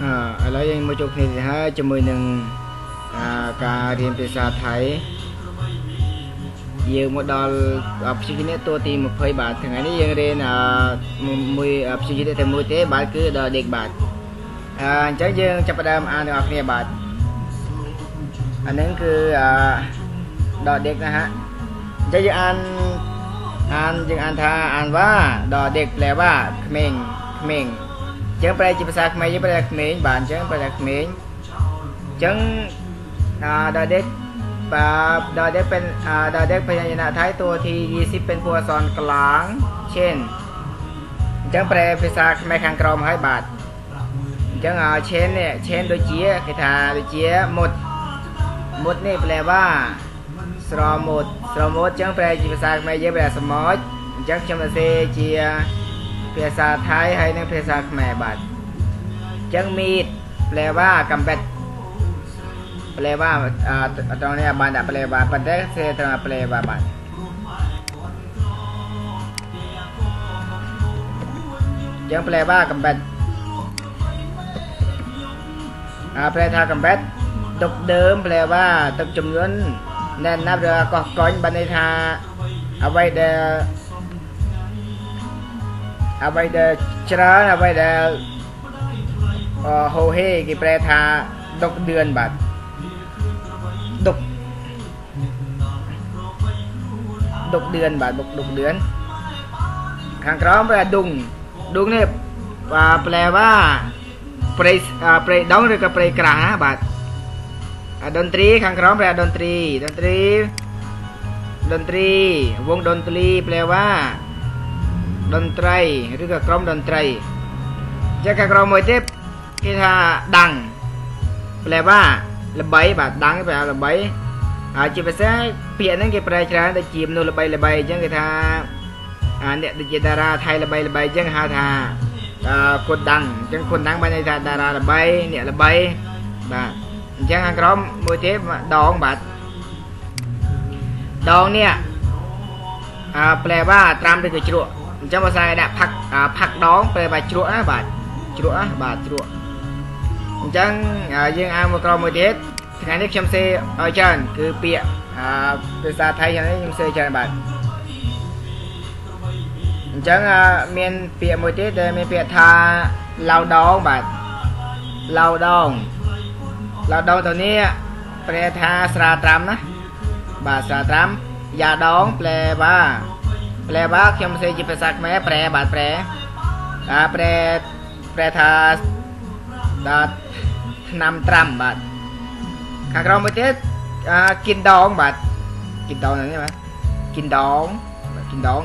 ឥឡូវយើងមកជួបគ្នាទៀតហើយជាមួយនឹងការរៀនភាសាថៃយើងមកដល់ព្យញ្ជនៈតួទី20បាទថ្ងៃនេះយើងរៀនមួយព្យញ្ជនៈតែមួយទេបាទគឺដល់ដេកបាទអញ្ចឹងយើងចាប់ផ្ដើមអានទាំងអស់គ្នាបាទអានឹងគឺដល់ដេកណាฮะអញ្ចឹងយើងអានយើងអានថាអានว่าដល់ដេកแปลว่าក្មេងក្មេងអញ្ចឹងប្រែជាភាសាខ្មែរយើងប្រែថាក្មេងបាទអញ្ចឹងប្រែថាក្មេងអញ្ចឹងដល់เด็กดอเด็กเป็นดอเด็กพยัญชนะไทยตัวที่20เป็นตัวอักษรกลางเช่นអញ្ចឹងប្រែភាសាខ្មែរខាងក្រោមហើយបាទអញ្ចឹងเช่นនេះเช่นដូចជាគេថាដូចជាមុតមុតនេះแปลว่าស្រមត់ស្រមត់អញ្ចឹងប្រែជាភាសាខ្មែរយើងប្រែសមោចអញ្ចឹងខ្ញុំសរសេរជាភាសាថៃហើយនិងភាសាខ្មែរបាទអញ្ចឹងមីតแปลว่าកំបិតแปลว่าตรงนี้បានដាក់แปลว่าប៉ុន្តែសេត្រង់แปลว่าបាទអញ្ចឹងแปลว่าកំបិតប្រែថាកំបិតទឹកដើមแปลว่าទឹកចំនួនណែនណាប់ឬកោះកុញបានន័យថាអ្វីដែលច្រើនអ្វីដែលហូហេគេប្រែថាដុកឌឿនបាទដុកឌឿនបាទដុកឌឿនខាងក្រោមប្រែឌុងឌុងនេះបាទแปลว่าព្រៃដងឬក៏ព្រៃក្រាស់ណាបាទតន្ត្រីខាងក្រោមប្រែតន្ត្រីតន្ត្រីតន្ត្រីវងតន្ត្រីแปลว่าតន្ត្រីឬក៏ក្រុមតន្ត្រីចឹងខាងក្រោមមួយទៀតគេថាដាំងแปลว่าល្បីបាទដាំងប្រែល្បីហើយជាភាសាពាក្យហ្នឹងគេប្រែច្រើនដូចជាមនុស្សល្បីល្បីអញ្ចឹងគេថាអ្នកដូចជាតារាថៃល្បីល្បីអញ្ចឹងហៅថាគុនដាំងអញ្ចឹងគុនដាំងបានន័យថាតារាល្បីអ្នកល្បីបាទអញ្ចឹងខាងក្រោមមួយទៀតដងបាទដងនេះแปลว่าត្រាំឬក៏ជ្រក់អញ្ចឹងភាសាគេដាក់ផាក់ដងแปลว่าជ្រក់ណាបាទជ្រក់ណាបាទជ្រក់អញ្ចឹងយើងអានមកក្រោមមួយទៀតថ្ងៃនេះខ្ញុំសេឲ្យច្រើនគឺពាក្យភាសាថៃហ្នឹងខ្ញុំសេច្រើនបាទអញ្ចឹងមានពាក្យមួយទៀតដែលមានពាក្យថាឡៅដងបាទឡៅដងឡៅដងទៅនេះប្រែថាស្រាត្រាំណាបាទស្រាត្រាំយ៉ាដងแปลว่าខ្ញុំសេជាភាសាខ្មែរប្រែបាទប្រែប្រែថាដល់ឆ្នាំត្រាំបាទខាងក្រោមមួយទៀតគិនដងបាទគិនដងនេះបាទគិនដងគិនដង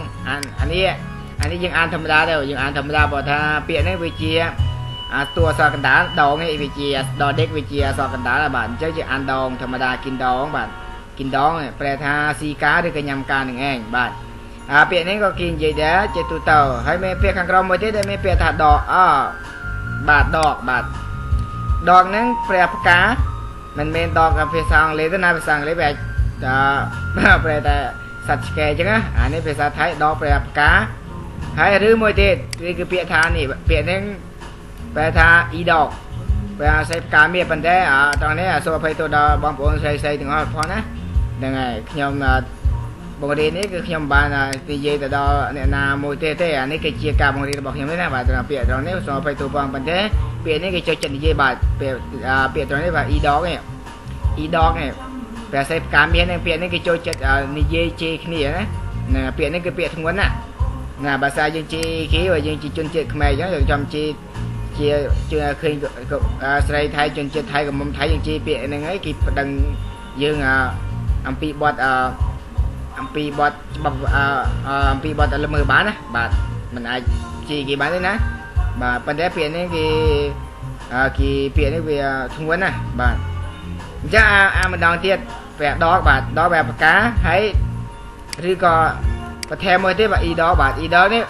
អានេះយើងអានធម្មតាទេយើងអានធម្មតាបើថាពាក្យនេះវាជាតួអក្សរកណ្ដាលដងនេះវាជាដដេកវាជាអក្សរកណ្ដាលបាទអញ្ចឹងយើងអានដងធម្មតាគិនដងបាទគិនដងប្រែថាស៊ីការឬក៏ញ៉ាំការនឹងឯងបាទពាក្យនេះក៏គេនិយាយដែរជាទូទៅហើយមានពាក្យខាងក្រោមមួយទៀតដែលមានពាក្យថាដកបាទដកបាទដកហ្នឹងប្រែផ្កាមិនមែនដកភាសាអង់គ្លេសទេណាភាសាអង់គ្លេសវាប្រែតែសត្វឆ្កែអញ្ចឹងណាអានេះភាសាថៃដកប្រែផ្កាហើយឬមួយទៀតវាគឺពាក្យថានេះពាក្យហ្នឹងប្រែថាអ៊ីដកប្រែអាស្រ័យផ្កាមាសប៉ុន្តែត្រង់នេះសូមអភ័យទោសដល់បងប្អូនស្រីៗទាំងអស់ផងណាហ្នឹងហើយខ្ញុំបង្រៀននេះគឺខ្ញុំបាននិយាយទៅដល់អ្នកណាមួយទេទេអានេះគឺជាការបង្រៀនរបស់ខ្ញុំទេណាបាទត្រង់ពាក្យត្រង់នេះសូមអភ័យទោសផងប៉ុន្តែពាក្យនេះគេចូលចិត្តនិយាយបាទពាក្យត្រង់នេះបាទអ៊ីដកនេះអ៊ីដកនេះប្រែសេផ្កាមាសនេះពាក្យនេះគេចូលចិត្តនិយាយជេរគ្នាណាពាក្យនេះគឺពាក្យធ្ងន់ណាណាបើសាយើងជេរគេបើយើងជាជនជាតិខ្មែរអញ្ចឹងយើងចាំជេរជាឃើញស្រីថៃជនជាតិថៃកំមុំថៃយើងជេរពាក្យហ្នឹងហើយគេប្តឹងយើងអំពីបទអំពីបទច្បាប់អំពីបទល្មើសបានណាបាទមិនអាចជេរគេបានទេណាបាទប៉ុន្តែពាក្យនេះគេពាក្យនេះវាធ្ងន់ណាបាទអញ្ចឹងអាម្ដងទៀតប្រាក់ដកបាទដកបែបផ្កាហើយឬក៏បន្ថែមមួយទៀតបាទអ៊ីដបាទអ៊ីដនេះ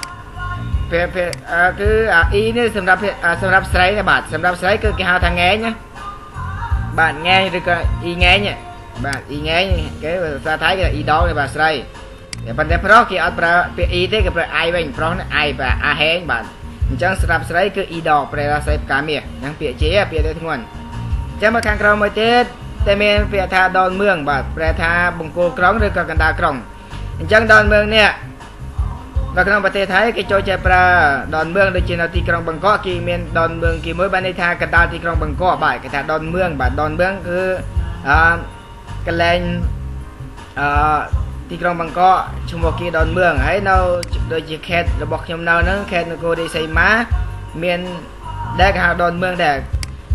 គឺអ៊ីនេះសម្រាប់ស្រីណាបាទសម្រាប់ស្រីគឺគេហៅថាងែងណាបាទងែងឬក៏អ៊ីងែងបាទអ៊ីងែងគេភាសាថៃគេអ៊ីដនេះបាទស្រីប៉ុន្តែប្រុសគេអត់ប្រើពាក្យអ៊ីទេគេប្រើអាយវិញប្រុសនេះអាយបាទអាហែងបាទ អញ្ចឹងសម្រាប់ស្រីគឺអ៊ីដកប្រែថាស្រីផ្កាមាសហ្នឹងពាក្យជាពាក្យទៅធ្ងន់អញ្ចឹងមកខាងក្រោមមួយទៀតតែមានពាក្យថាដនមឿងបាទប្រែថាបង្គោលក្រុងឬក៏កណ្ដាលក្រុងអញ្ចឹងដនមឿងនេះនៅក្នុងប្រទេសថៃគេចូលចិត្តប្រើដនមឿងដូចជានៅទីក្រុងបាងកកគេមានដនមឿងគេមួយបានន័យថាកណ្ដាលទីក្រុងបាងកកបាទគេថាដនមឿងបាទដនមឿងគឺអឺកន្លែងអឺទីក្រុងបាងកកឈ្មោះគេដនមឿងហើយនៅដូចជាខេត្តរបស់ខ្ញុំនៅហ្នឹងខេត្តនគររាជសីមាមានដែលគេហៅដនមឿងដែរ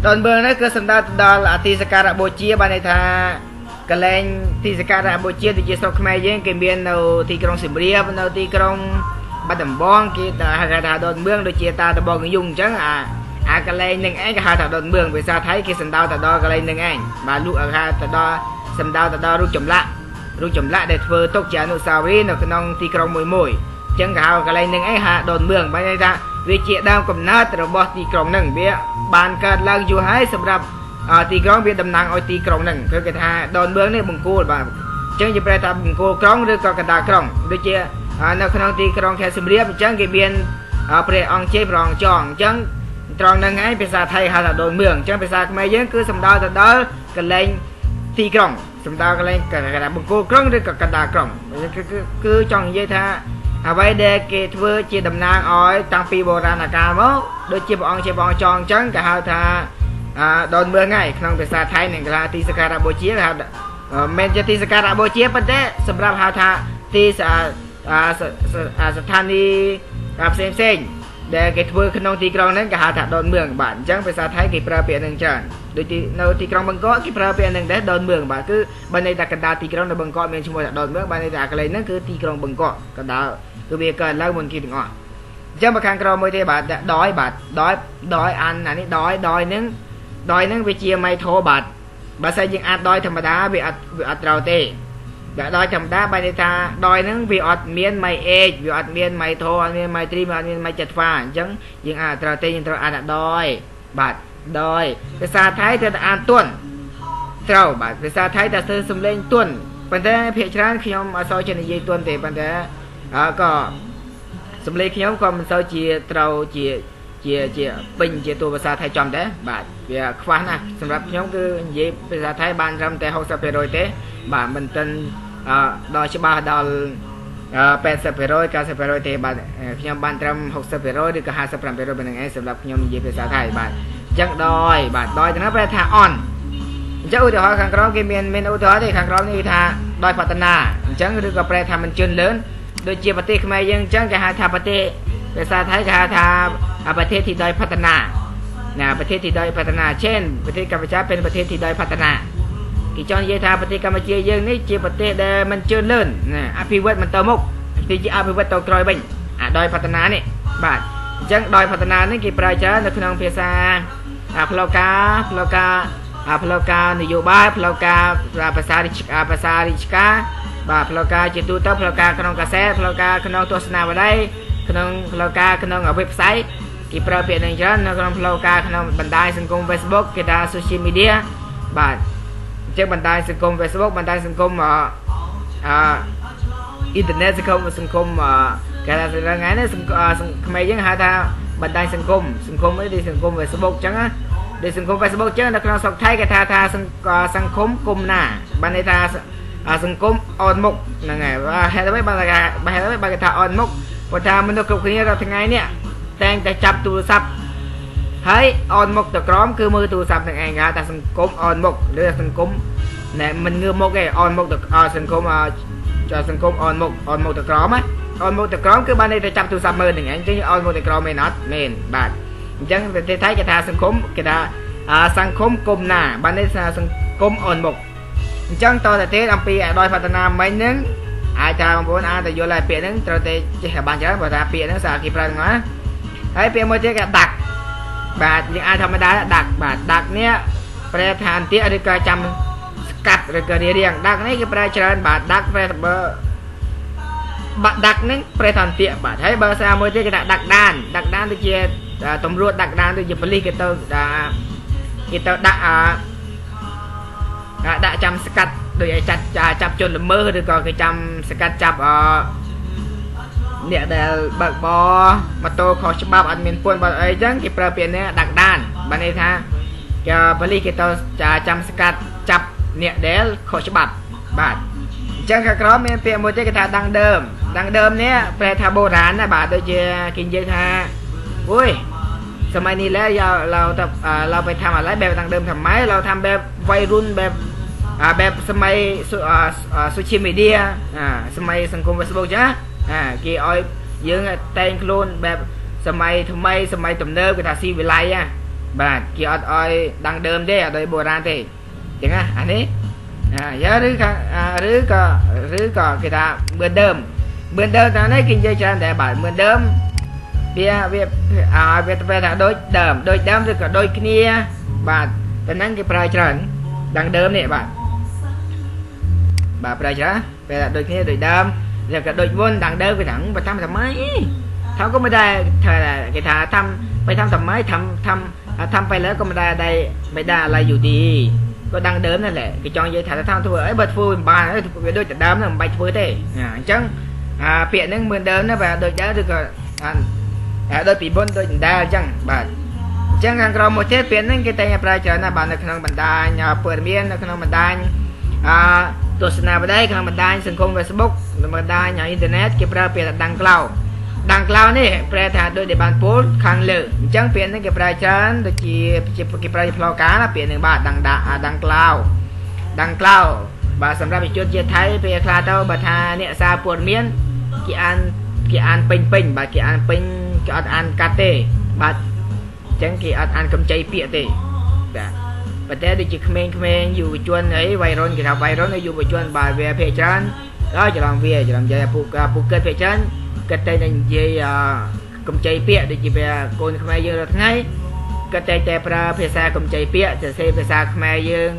ដនមឿងនេះគឺសំដៅទៅដល់អធិសក្ការៈបូជាបានន័យថាកន្លែងទីសក្ការៈបូជាដូចជាស្រុកខ្មែរយើងគេមាននៅទីក្រុងសៀមរាបនៅទីក្រុងបាត់ដំបងគេហៅថាដនមឿងដូចជាតាដបងយងអញ្ចឹងអាកន្លែងនឹងឯងគេហៅថាដនមឿងភាសាថៃគេសំដៅទៅដល់កន្លែងនឹងឯងបាទលក់ហៅទៅដល់សំដៅទៅដល់រូបចម្លាក់ដែលធ្វើទុកជាអនុស្សាវរីយ៍នៅក្នុងទីក្រុងមួយមួយអញ្ចឹងគេហៅកន្លែងនឹងឯងហៅដនមឿងបានន័យថាវាជាដើមកំណើតរបស់ទីក្រុងនឹងវាបានកើតឡើងយូរហើយសម្រាប់ទីក្រុងវាតំណាងឲ្យទីក្រុងហ្នឹងគឺគេថាដនមឿងនេះបង្គោលបាទអញ្ចឹងជាប្រែថាបង្គោលក្រុងឬក៏កណ្ដាលក្រុងដូចជានៅក្នុងទីក្រុងខេត្តសៀមរាបអញ្ចឹងគេមានព្រះអង្គជ័យព្រះអង្គចងអញ្ចឹងត្រង់ហ្នឹងឯងភាសាថៃហៅថាដនមឿងអញ្ចឹងភាសាខ្មែរយើងគឺសំដៅទៅដល់កន្លែងទីក្រុងសំដៅកន្លែងគេថាបង្គោលក្រុងឬក៏កណ្ដាលក្រុងគឺចង់និយាយថាអ្វីដែលគេធ្វើជាតំណាងឲ្យតាំងពីបុរាណកាលមកដូចជាព្រះអង្គជាព្រះអង្គចងអញ្ចឹងគេហៅថាដនមឿងហើយក្នុងភាសាថៃនឹងគេថាទីសក្ការៈបូជាគេហៅមិនជាទីសក្ការៈបូជាប៉ុន្តែសម្រាប់ហៅថាទីស្ថានីយ៍ផ្សេងផ្សេងដែលគេធ្វើក្នុងទីក្រុងហ្នឹងគេហៅថាដនមឿងបាទអញ្ចឹងភាសាថៃគេប្រើពាក្យហ្នឹងច្រើនដូចទីនៅទីក្រុងបាងកកគេប្រើពាក្យហ្នឹងដែរដនមឿងបាទគឺបើន័យថាកណ្ដាលទីក្រុងនៅបាងកកមានឈ្មោះថាដនមឿងបាទន័យថាកន្លែងហ្នឹងគឺទីក្រុងបាងកកកណ្ដាលគឺវាកើតឡើងមុនគេទាំងអស់អញ្ចឹងមកខាងក្រោមមួយទេបាទដោយបាទដោយអានអានេះដោយហ្នឹងដោយហ្នឹងវាជាម៉ៃថូបាទបើសិនយើងអាចដោយធម្មតាវាអត់ត្រូវទេបើដោយធម្មតាបែរន័យថាដោយហ្នឹងវាអត់មានម៉ៃអេកវាអត់មានម៉ៃថូអត់មានម៉ៃត្រីអត់មានម៉ៃចត្វាអញ្ចឹងយើងអាចត្រូវទេយើងត្រូវអានដោយបាទដោយភាសាថៃត្រូវតែអានទន់ត្រូវបាទភាសាថៃតែធ្វើសំឡេងទន់ប៉ុន្តែភាគច្រើនខ្ញុំអត់សូវចេះនិយាយទន់ទេប៉ុន្តែក៏សំឡេងខ្ញុំក៏មិនសូវជាត្រូវជាពេញជាតួភាសាថៃចំដែរបាទវាខ្វះណាស់សម្រាប់ខ្ញុំគឺនិយាយភាសាថៃបានត្រឹមតែ 60% ទេបាទមិនទាន់ដល់ច្បាស់ដល់ 80% 90% ទេបាទខ្ញុំបានត្រឹម 60% ឬក៏ 55% ប៉ុណ្្នឹងឯងសម្រាប់ខ្ញុំនិយាយភាសាថៃបាទអញ្ចឹងដោយបាទដោយទៅណាប្រែថាអន់អញ្ចឹងឧទាហរណ៍ខាងក្រោមគេមានឧទាហរណ៍ទេខាងក្រោមនេះគេថាដោយបតនាអញ្ចឹងឬក៏ប្រែថាមិនជឿនលឿនដូចជាប្រទេសខ្មែរយើងអញ្ចឹងគេហៅថាប្រទេសភាសាថៃគេហៅថាប្រទេសที่ด้อยพัฒนาណាប្រទេសที่ด้อยพัฒนาเช่นប្រទេសកម្ពុជាเป็นប្រទេសที่ด้อยพัฒនាគេចង់និយាយថាប្រទេសកម្ពុជាយើងនេះជាប្រទេសដែលមិនជឿនលឿនណាអភិវឌ្ឍមិនទៅមុខគឺជាអភិវឌ្ឍទៅក្រោយវិញអាด้อยพัฒនានេះបាទអញ្ចឹងด้อยพัฒនានេះគេប្រើច្រើននៅក្នុងភាសាផ្លូវការនយោបាយផ្លូវការភាសារាជការបាទផ្លូវការជាទូទៅផ្លូវការក្នុងកាសែតផ្លូវការក្នុងទស្សនាវដ្តីក្នុងផ្លូវការក្នុង website គេប្រើពាក្យនឹងច្រើននៅក្នុងផ្លូវការក្នុងបណ្ដាញសង្គម Facebook គេថា social media បាទអញ្ចឹងបណ្ដាញសង្គម Facebook បណ្ដាញសង្គមអ៊ីនធឺណិតសង្គមគេថាថ្ងៃនេះខ្មែរយើងហៅថាបណ្ដាញសង្គមនេះដូចសង្គម Facebook អញ្ចឹងណាដូចសង្គម Facebook អញ្ចឹងនៅក្នុងស្រុកថៃគេថាសង្គមគុំណាបានន័យថាសង្គមអនមុខហ្នឹងហើយហេតុអ្វីបានគេថាអនមុខព្រោះថាមនុស្សគ្រប់គ្នារាល់ថ្ងៃនេះតែងតែចាប់ទូរស័ព្ទហើយអនមុខទៅក្រោមគឺមើលទូរស័ព្ទនឹងឯងគេហៅថាសង្គមអនមុខឬសង្គមណែមិនងើបមុខទេអនមុខទៅសង្គមអនមុខទៅក្រោមណាអនមុខទៅក្រោមគឺបានន័យថាចាប់ទូរស័ព្ទមើលនឹងឯងអញ្ចឹងអនមុខទៅក្រោមមែនអត់មែនបាទអញ្ចឹងប្រទេសថៃគេថាសង្គមគេថាសង្គមគុំណាបានន័យថាសង្គមអនមុខអញ្ចឹងតទៅទៀតអំពីដោយพัฒនាមិញហ្នឹងអាចថាបងប្អូនអាចទៅយល់ហើយពាក្យហ្នឹងត្រូវតែចេះឲ្យបានច្រើនព្រោះថាពាក្យហ្នឹងសារគេប្រើហ្នឹងណាហើយពាក្យមួយទៀតគេដាក់បាទយើងអាចធម្មតាដាក់បាទដាក់នេះប្រែថាអន្ទាក់ឬក៏ចាំស្កាត់ឬក៏រារាងដាក់នេះគេប្រើច្រើនបាទដាក់ប្រែបើបាក់ដាក់ហ្នឹងប្រែថាអន្ទាក់បាទហើយបើសារមួយទៀតគេថាដាក់ដានដាក់ដានដូចជាតម្រួតដាក់ដានដូចជាប៉ូលីសគេទៅដាក់ដាក់ចាំស្កាត់ដូចឲ្យចាប់ជនល្មើសឬក៏គេចាំស្កាត់ចាប់ អ្នកដែលបើកបរម៉ូតូខុសច្បាប់អត់មានពន្ធបើអីចឹងគេប្រើពាក្យនេះដាក់ដានបានន័យថាគេប៉ូលីសគេទៅចាំស្កាត់ចាប់អ្នកដែលខុសច្បាប់បាទអញ្ចឹងខាងក្រោមមានពាក្យមួយទៀតគេថាดังเดิมดังเดิมនេះប្រែថាបុរាណណាបាទដូចជាគេនិយាយថាអូយសម័យនេះแล้วเราไปทำอะไรแบบดังเดิมทำไมเราทำแบบวัยรุ่นแบบแบบสมัยโซเชียลมีเดียสมัยสังคม Facebook จ้ะគេឲ្យយើងតែងខ្លួនបែបសម័យថ្មីសម័យទំនើបគេថាស៊ីវិល័យបាទគេអត់ឲ្យดังเดิมទេអត់ឲ្យបុរាណទេអញ្ចឹងណាអានេះយ៉ាឬក៏គេថាเหมือนเดิมเหมือนเดิมតើនេះគេនិយាយច្រើនដែរបាទเหมือนเดิมវាវាវាប្រែថាដូចដើមដូចដើមឬក៏ដូចគ្នាបាទតែហ្នឹងគេប្រើច្រើនดังเดิมនេះបាទបាទប្រើច្រើនប្រែថាដូចគ្នាដូចដើមឬក៏ដូចមុនดังเดิมគេថាបើทำทำไมทำก็ไม่ได้គេថាทำไปทำทำไมทำไปแล้วก็ไม่ได้ไม่ได้อะไรอยู่ดีก็ดังเดิมนั่นแหละគេចង់និយាយថាថាធ្វើអីបើធ្វើមិនបានវាដូចតែដើមហ្នឹងមិនបាច់ធ្វើទេអញ្ចឹងពាក្យហ្នឹងเหมือนเดิมណាបាទដូចដើមឬក៏ដូចពីមុនដូចដដែលអញ្ចឹងបាទអញ្ចឹងខាងក្រោមមួយទៀតពាក្យហ្នឹងគេតែងប្រើច្រើនណាស់បាទនៅក្នុងបណ្ដាញព័ត៌មាននៅក្នុងបណ្ដាញទស្សនាវដ្តីក្នុងបណ្ដាញសង្គម Facebook ក្នុងបណ្ដាញអ៊ីនធឺណិតគេប្រើពាក្យថាดังក្លៅดังក្លៅនេះប្រែថាដូចដែលបានពោលខាងលើអញ្ចឹងពាក្យហ្នឹងគេប្រើច្រើនដូចជាគេប្រើជាផ្លូវការណាពាក្យហ្នឹងបាទดังดังក្លៅดังក្លៅបាទសម្រាប់ជនជាតិថៃពេលខ្លះទៅបើថាអ្នកសារព័ត៌មានគេអានពេញពេញបាទគេអានពេញគេអត់អានកាត់ទេបាទអញ្ចឹងគេអត់អានកម្ចីពាក្យទេបាទប៉ុន្តែដូចជាក្មេងៗយុវជនអីវ័យរុនគេថាវ័យរុនយុវជនបាទវាភាគច្រើនដល់ច្រឡំវាច្រឡំនិយាយពូកើតភាគច្រើនគាត់តែនិយាយកម្ចីពាក្យដូចជាវាកូនខ្មែរយើងរាល់ថ្ងៃគាត់តែប្រើភាសាកម្ចីពាក្យសរសេរភាសាខ្មែរយើង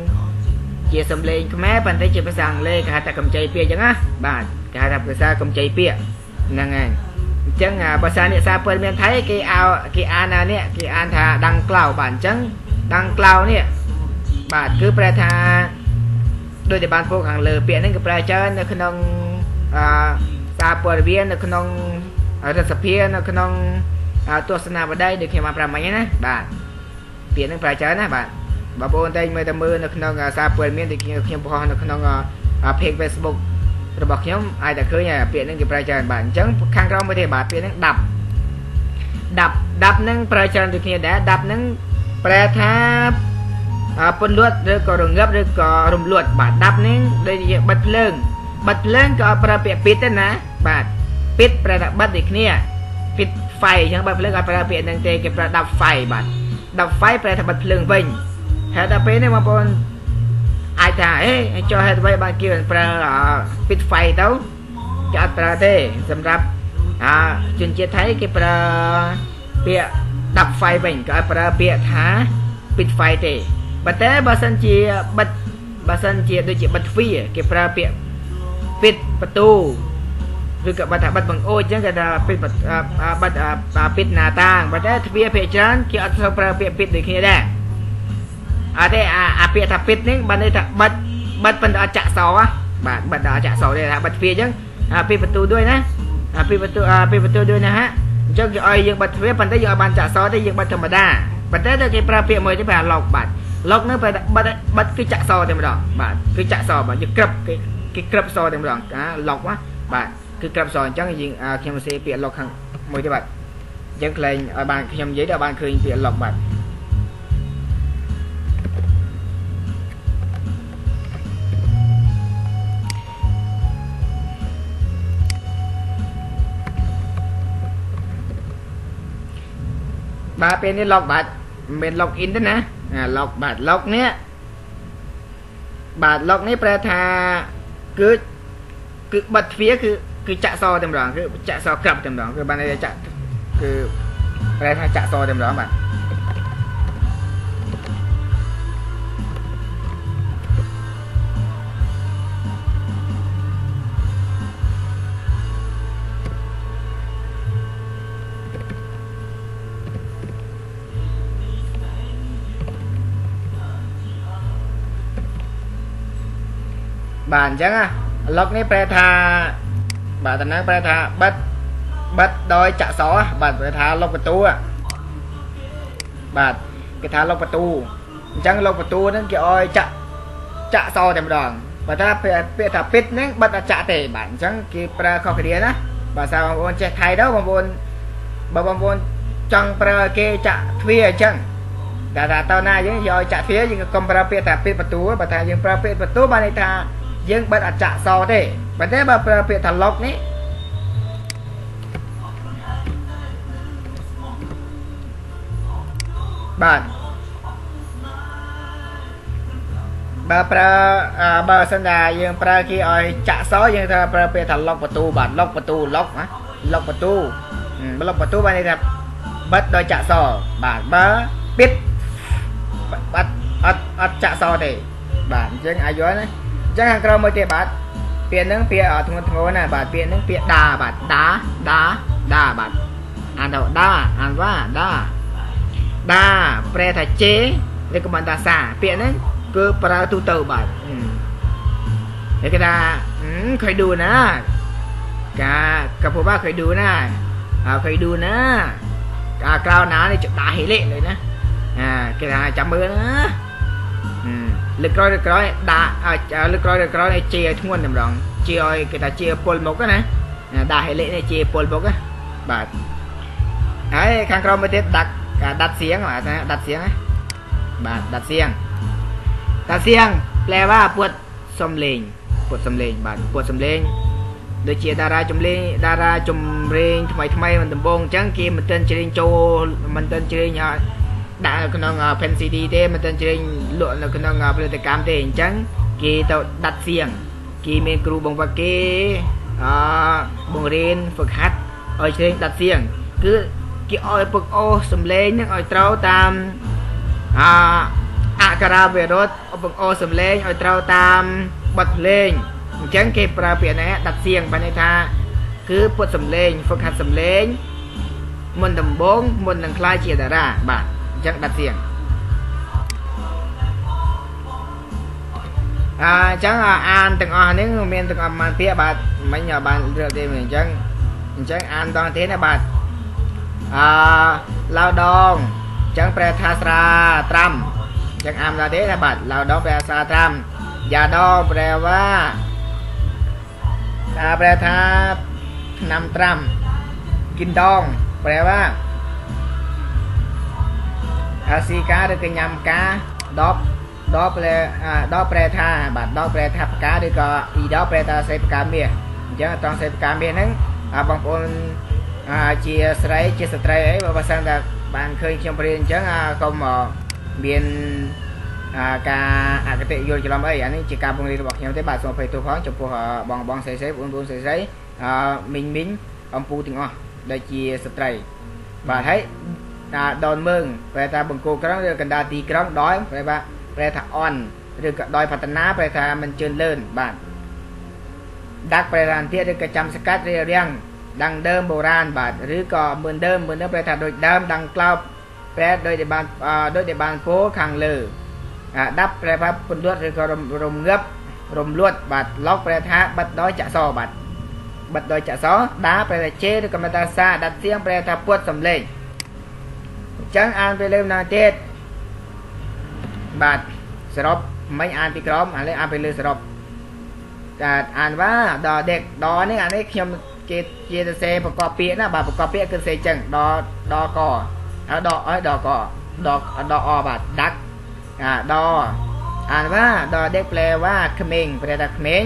ជាសំឡេងខ្មែរប៉ុន្តែជាភាសាអង់គ្លេសគេហៅថាកម្ចីពាក្យអញ្ចឹងណាបាទគេហៅថាភាសាកម្ចីពាក្យហ្នឹងហើយអញ្ចឹងភាសាអ្នកសារព័ត៌មានថៃគេឲ្យគេអានណានេះគេអានថាดังក្លៅបាទអញ្ចឹងดังក្លៅនេះបាទគឺប្រែថាដូចដែលបានពោលខាងលើពាក្យហ្នឹងគេប្រើច្រើននៅក្នុងសារព័ត៌មាននៅក្នុងរដ្ឋសភានៅក្នុងទស្សនាវដ្តីដូចខ្ញុំបានប្រាប់មិញណាបាទពាក្យហ្នឹងប្រើច្រើនណាបាទបងប្អូនតែមើលតែមើលនៅក្នុងសារព័ត៌មានដូចខ្ញុំបង្ហោះនៅក្នុង page Facebook របស់ខ្ញុំអាចតែឃើញពាក្យហ្នឹងគេប្រើច្រើនបាទអញ្ចឹងខាងក្រោមមួយទេបាទពាក្យហ្នឹងដាប់ដាប់ហ្នឹងប្រើច្រើនដូចគ្នាដែរដាប់ហ្នឹងប្រែថាពន្លត់ឬក៏រងឹបឬក៏រំលត់បាទដាប់ហ្នឹងដូចជាបិទភ្លើងបិទភ្លើងក៏អត់ប្រើពាក្យពីតទេណាបាទពីតប្រែថាបិទដូចគ្នាពីតហ្វៃអញ្ចឹងបិទភ្លើងអត់ប្រើពាក្យហ្នឹងទេគេប្រើដាប់ហ្វៃបាទដាប់ហ្វៃប្រែថាបិទភ្លើងវិញហើយដល់ពេលនេះបងប្អូនអាចថាអេចុះហេតុអ្វីបានគេប្រើពីតហ្វៃទៅគេអត់ប្រើទេសម្រាប់ជនជាតិថៃគេប្រើពាក្យដាប់ហ្វៃវិញគេអត់ប្រើពាក្យថាពីតហ្វៃទេប៉ុន្តែបើសិនជាបិទបើសិនជាដូចជាបិទទ្វារគេប្រើពាក្យปิดประตูឬក៏បិទថាបិទបង្អួចអញ្ចឹងគេថាปิดបិទปิดหน้าต่างប៉ុន្តែទ្វារភាគច្រើនគេអត់សូវប្រើពាក្យปิดដូចគ្នាដែរអត់ទេអាពាក្យថាปิดនេះបានន័យថាបិទបិទប៉ុន្តែអត់ចាក់សោបាទបិទដល់អត់ចាក់សោទេថាបិទទ្វារអញ្ចឹងปิดประตูด้วยណាปิดประตูปิดประตูด้วยណាហ่ะអញ្ចឹងគេឲ្យយើងបិទទ្វារប៉ុន្តែយើងអត់បានចាក់សោទេយើងបិទធម្មតាប៉ុន្តែដល់គេប្រើពាក្យមួយទេបាទឡុកបាទឡុកនោះបែរបិទបិទគឺចាក់សោតែម្ដងបាទគឺចាក់សោបាទយើងក្រឹបគេក្រឹបសតែម្ដងឡុកណាបាទគឺក្រឹបសអញ្ចឹងយើងខ្ញុំសេពាក្យឡុកខាងមួយទេបាទអញ្ចឹងក្លែងឲ្យបានខ្ញុំនិយាយដល់បានឃើញពាក្យឡុកបាទបាទពេលនេះឡុកបាទមិនមែនឡុកអ៊ីនទេណាឡុកបាទឡុកនេះបាទឡុកនេះប្រែថាគឺបិទទ្វារគឺចាក់សតែម្ដងគឺចាក់សក្រាប់តែម្ដងគឺបានន័យថាចាក់គឺប្រែថាចាក់សតែម្ដងបាទបាទអញ្ចឹងឡុកនេះប្រែថាបាទតំណែងប្រែថាបិទ បិទដោយចាក់សបាទគេថាលុកបន្ទូបាទគេថាលុកបន្ទូអញ្ចឹងលុកបន្ទូហ្នឹងគេឲ្យចាក់ចាក់សតែម្ដងបើថាពាក្យថាปิดហ្នឹងបិទអត់ចាក់ទេបាទអញ្ចឹងគេប្រើខុសគ្នាណាបើសារបងប្អូនចេះថៃទៅបងប្អូនបើបងប្អូនចង់ប្រើគេចាក់ទ្វារអញ្ចឹងតែថាតើណាយើងយកចាក់ទ្វារយើងកុំប្រើពាក្យថាปิดបន្ទូបើថាយើងប្រើពាក្យបន្ទូបានន័យថាយើងបិទអត់ចាក់សទេប៉ុន្តែបើប្រើពាក្យថាលុកនេះបាទបើប្រើបើសិនថាយើងប្រើគេឲ្យចាក់សយើងថាប្រើពាក្យថាលុកបន្ទូបាទលុកបន្ទូលុកណាលុកបន្ទូលុកបន្ទូបានន័យថាបិទដោយចាក់សបាទបើปิดបាត់អត់ចាក់សទេបាទអញ្ចឹងអាចយល់ណាអញ្ចឹងខាងក្រោមមួយទៀតបាទពាក្យហ្នឹងពាក្យធ្ងន់ធ្ងរណាបាទពាក្យហ្នឹងពាក្យដាបាទដាដាដាបាទអានទៅដាអានว่าដាដាប្រែថាជេឬក៏បានថាសាពាក្យហ្នឹងគឺប្រើទូទៅបាទគេថាเคยดูนะកាកពបាเคยดูนะเคยดูนะក្រៅណានេះច្បាស់ហិលេเลยណាគេថាចាំមើលណាលើក្រោយលើក្រោយដាក់លើក្រោយលើក្រោយឲ្យជាឲ្យធ្ងន់តែម្ដងជាឲ្យគេថាជាពលមុខណាដាក់ហិលេនេះជាពលមុខណាបាទហើយខាងក្រោមមួយទៀតដាក់ដាត់សៀងបាទដាត់សៀងណាបាទដាត់សៀងដាត់សៀងแปลว่าปวดសំលេងปวดសំលេងបាទปวดសំលេងដូចជាតារាចម្លេងតារាចម្រៀងថ្មីថ្មីមិនដំបងអញ្ចឹងគេមិនទាន់ច្រៀងចូលមិនទាន់ច្រៀងដាក់នៅក្នុង pen CD ទេមិនទាន់ច្រៀងលក់នៅក្នុងផលិតកម្មទេអញ្ចឹងគេទៅដាត់សៀងគេមានគ្រូបង្វឹកគេបង្រៀនហ្វឹកហាត់ឲ្យច្រៀងដាត់សៀងគឺគេឲ្យពឹកអូសសំលេងនឹងឲ្យត្រូវតាមអក្ខរាវិរុទ្ធពឹកអូសំលេងឲ្យត្រូវតាមបទភ្លេងអញ្ចឹងគេប្រើពាក្យនេះដាត់សៀងបានន័យថាគឺពុតសំលេងហ្វឹកហាត់សំលេងមុនដំបូងមុននឹងក្លាយជាតារាបាទអញ្ចឹងដាត់សៀងអញ្ចឹងអានទាំងអស់នេះមានទាំងអស់ប្រហែលពាក្យបាទមិញបានលើកទេអញ្ចឹងអានតទៀតណាបាទឡាវដងអញ្ចឹងប្រែថាស្រាត្រាំអញ្ចឹងអានដល់ទេណាបាទឡាវដងប្រែស្រាត្រាំយ៉ាដងប្រែว่าប្រែថាឆ្នាំត្រាំគិនដងប្រែว่าអាស៊ីកាឬក៏ញ៉ាំកាដបដបប្រែដបប្រែថាបាទដបប្រែថាផ្កាឬក៏អ៊ីដបប្រែថាស្រីផ្កាមាសអញ្ចឹងត្រង់ស្រីផ្កាមាសហ្នឹងបងប្អូនជាស្រីជាស្ត្រីអីបើសិនតែបានឃើញខ្ញុំបរៀនអញ្ចឹងកុំមានការអគតិយល់ច្រឡំអីអានេះជាការបង្រៀនរបស់ខ្ញុំទេបាទសូមអភ័យទោសផងចំពោះបងបងស្រីស្រីបងប្អូនស្រីស្រីមីងមីងអំពូទាំងអស់ដែលជាស្ត្រីបាទហើយដនមើងប្រែថាបង្គោលក្រុងឬកណ្ដាលទីក្រុងដោយប្រែថាប្រែថាអន់ឬក៏ដោយផតនាប្រែថាមិនជឿនលឿនបាទដាក់ប្រែថាទៀតឬក៏ចាំសកាត់រារាំងดังเดิมโบราณបាទឬក៏เหมือนเดิมเหมือนเดิมแปลថាដូចដើមดังក្លោបប្រែដូចដែលបានដូចដែលបានពោខាងលើដាប់ប្រែថាពន្លត់ឬក៏រំងឹបរំលួតបាទឡុកប្រែថាបិទដោយចាក់សបាទបិទដោយចាក់សដាប្រែថាជេឬក៏មិនថាសាដាត់សៀងប្រែថាពួតសំលេងអញ្ចឹងអានទៅលើម្ដងទៀតបាទសរុបមិនអានពីក្រោមឥឡូវអានពីលើសរុបតែអានว่าដដេកដនេះអានេះខ្ញុំគេជាសរសេរប្រកបពាក្យណាបាទប្រកបពាក្យគឺសរសេរចឹងដដកហើយដឲ្យដកដដអបាទដាក់ដអានว่าដដេកแปลว่าក្មេងប្រែថាក្មេង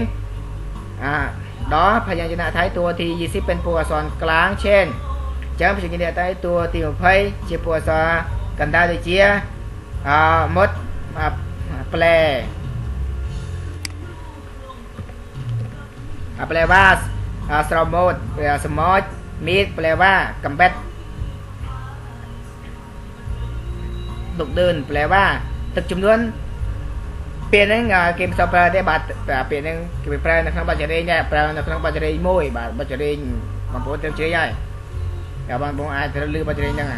ដพยัญชนะไทยตัวที่20เป็นตัวอักษรกลางเช่นចឹងพยัญชนะไทยตัวที่20ជាตัวอักษรកណ្ដាលដូចជាមុតแปลแปลว่าស្រមោតสมอดมีดแปลว่าកំបិតดุกเดินแปลว่าទឹកចំនួនពាក្យហ្នឹងគេមិនសូវប្រើទេបាទពាក្យហ្នឹងគេប្រើនៅក្នុងបច្ចរិយដែរប្រើនៅក្នុងបច្ចរិយមួយបាទបច្ចរិយបងប្អូនទៅជ្រាយហើយតែបងប្អូនអាចត្រូវលឺបច្ចរិយហ្នឹង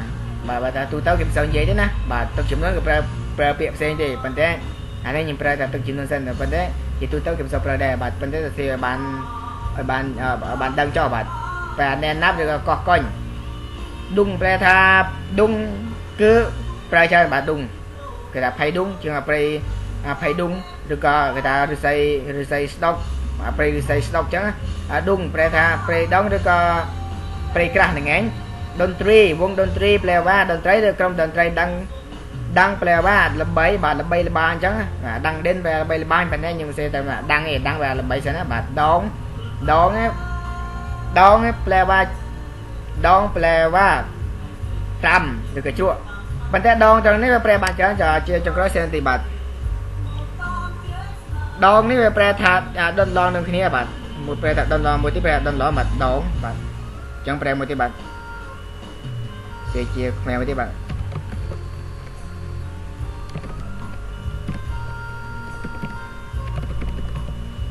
បាទបើថាទូទៅគេមិនសូវនិយាយទេណាបាទទឹកចំនួនគេប្រើប្រើពាក្យផ្សេងទេប៉ុន្តែអានេះខ្ញុំប្រើតែទឹកចំនួនសិនប៉ុន្តែជាទូទៅគេមិនសូវប្រើដែរបាទប៉ុន្តែសរសេរឲ្យបានដឹងចោលបាទ ប្រែណែណាប់ឬក៏កោះកុញឌុងប្រែថាឌុងគឺប្រែច្រើនបាទឌុងគេថាផៃឌុងជាងព្រៃផៃឌុងឬក៏គេថាឫស្សីឫស្សីស្ដុកព្រៃឫស្សីស្ដុកអញ្ចឹងឌុងប្រែថាព្រៃដងឬក៏ព្រៃក្រាស់ហ្នឹងឯងតន្ត្រីវងតន្ត្រីប្រែว่าតន្ត្រីឬក្រុមតន្ត្រីដឹងដឹងប្រែว่าល្បីបាទល្បីល្បាញអញ្ចឹងបាទដឹងដិនប្រែល្បីល្បាញប៉ុន្តែខ្ញុំសេតែដឹងឯងដឹងប្រែល្បីសិនណាបាទដងដងដងប្រែว่าដងប្រែว่าត្រាំឬក៏ជ្រក់ប៉ុន្តែដងត្រង់នេះវាប្រែបានច្រើនជាចុងក្រោយសេនទីបាទដងនេះវាប្រែថាដុនឡងនឹងគ្នាបាទមួយប្រែថាដុនឡងមួយទីប្រែដុនឡងបាទដងបាទអញ្ចឹងប្រែមួយទីបាទសេជាខ្មែរមួយទីបាទ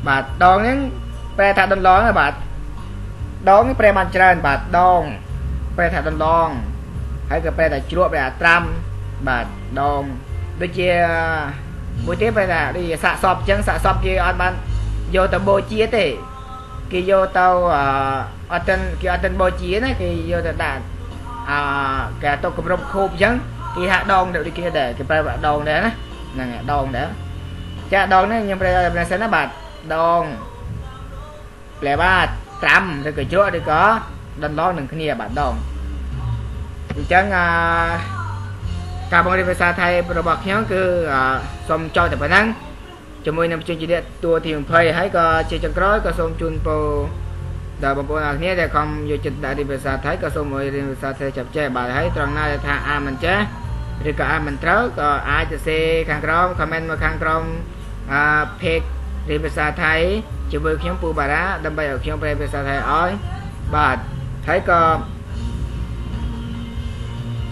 បាទដងហ្នឹងប្រែថាដុនឡងបាទដងនេះប្រែបានច្រើនបាទដងប្រែថាដុនឡងហើយក៏ប្រែថាជ្រក់ប្រែថាត្រាំបាទដងដូចជាមួយទៀតប្រែថាដូចជាសាកសពអញ្ចឹងសាកសពគេអត់បានយកទៅបូជាទេគេយកទៅអត់ទាន់គេអត់ទាន់បូជាណាគេយកទៅដាក់គេទៅគម្រប់ខូបអញ្ចឹងគេហាក់ដងដូចគេដែរគេប្រែថាដងដែរណាហ្នឹងដងដែរចាដងនេះខ្ញុំប្រែថាសិនណាបាទដងប្រែว่าត្រាំឬក៏ជ្រក់ឬក៏ដន្លងនឹងគ្នាបាទដងអញ្ចឹងការបង្រៀនភាសាថៃរបស់ខ្ញុំគឺសូមចប់តែប៉ុណ្ណឹងជាមួយនឹងជនជាតិតួទី20ហើយក៏ជាចុងក្រោយក៏សូមជូនពរដល់បងប្អូនអរគ្នាដែលខំយកចិត្តដាក់រៀនភាសាថៃក៏សូមឲ្យរៀនភាសាថៃចាប់ចេះបាទហើយត្រង់ណាដែលថាអានមិនចេះឬក៏អានមិនត្រូវក៏អាចសរសេរខាងក្រោម comment មកខាងក្រោម page រៀនភាសាថៃជាមួយខ្ញុំពូបារ៉ាដើម្បីឲ្យខ្ញុំប្រែភាសាថៃឲ្យបាទហើយក៏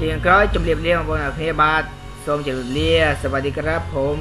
ជាងក្រោយជម្រាបលាបងប្អូនអរគ្នាបាទសូមជម្រាបលាសវត្ថីក្រាបผม